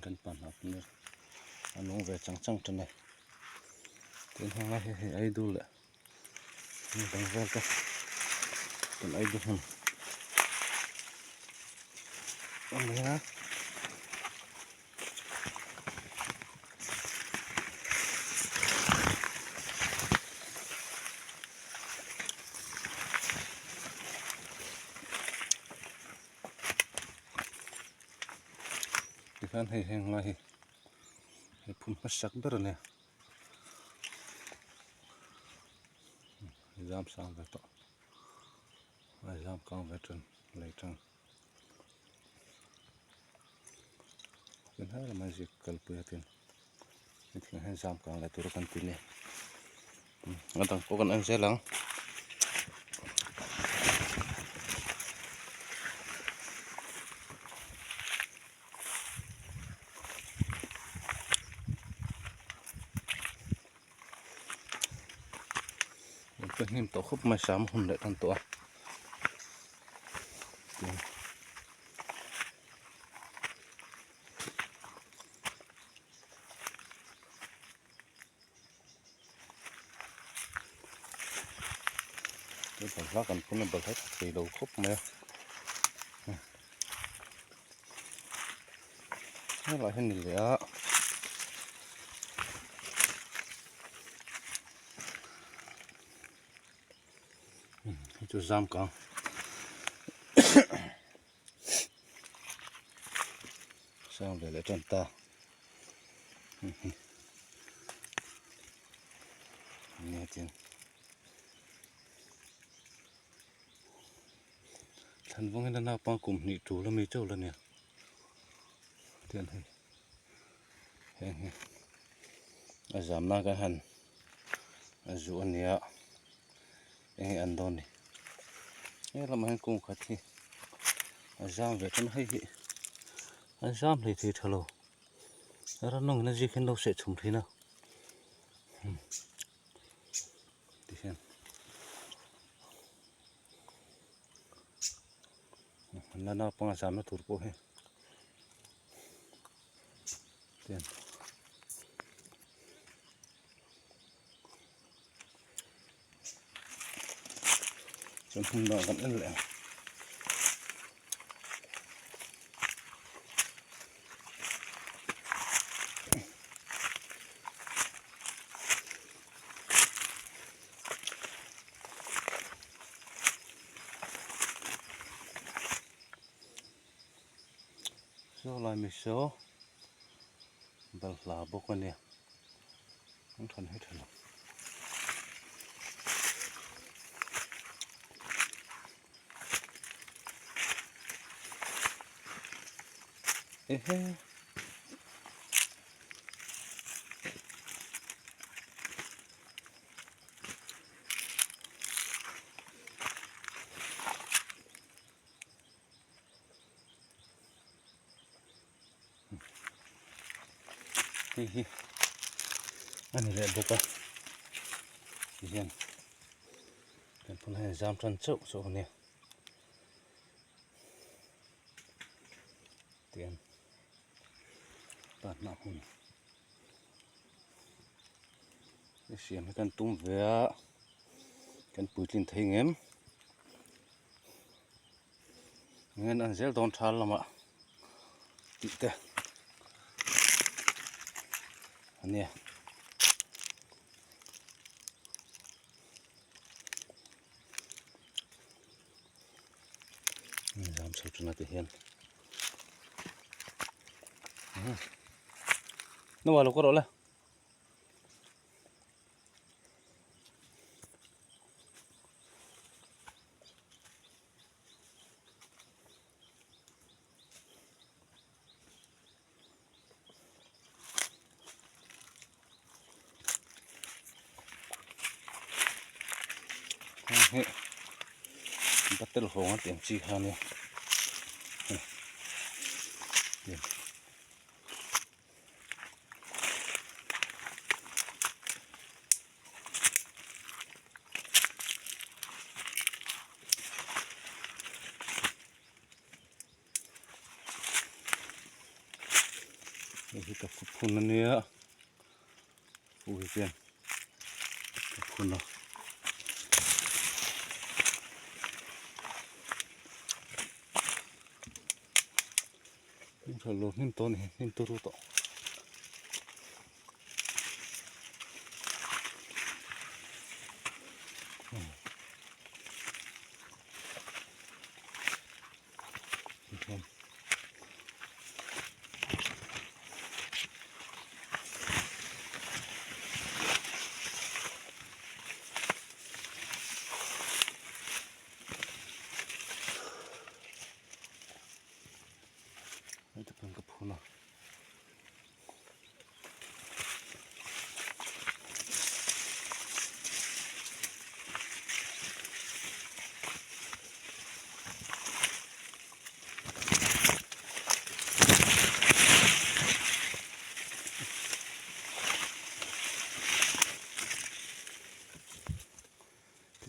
Kan pa hnah pawh a nung ve chang chang tan a tin heng lai hi hei ai dul leh heng dang vel te kan ai dul hmun a ni a. Tikhian hei heng lai hi hei phun hmasak ber a nia zam sang ve tawh a zam kang ve tan lei tang tin helai lamah zik kalpui a tin hetiang hian zam kang leh tur a kan ti nia a dang pawh kan en zel ang. Ka hnim tawh khawp mai sam hun leh tan tawh a Hei balhla kan phun a balhla tha thei lo khawp mai a helaiah hian ni leh a. Hei chu zam kang sang ve leh tan ta nia tin thlan vawng hian a naupang kum hnih tul ami chauh la nia tian hei heng hi a zamna kan han a zuh a nia eng nge an dawn ni he lamah hian kung khat hi a zam ve tan a hei hi a zam hlei thei tha lo ran awngin a zik hian lo seh chhum thin a tikhian la naupang a zamna tur pawh hi tian. Chuan hmun dangah kan en leh ang. Saw lai mi saw balhla bawk a nia. An than hi tha lo. Ehe. Hei hi a ni leh bawk a tihian kan phun hian zam tan chauh chauh a nia tihian pa hnah hmun i siam hi kan tum ve a kan puitlin thei ngem. Ngen an zel dawn thal lamah tih te a nia. Zam chho tana te hian Nawa lo ka rawh le. Hei batel hawng a tih ang chi kha a nia hei. phun ania fu hi chuan ka phun a. Hnim tha lo hnim tawh a ni hnim turu tawh.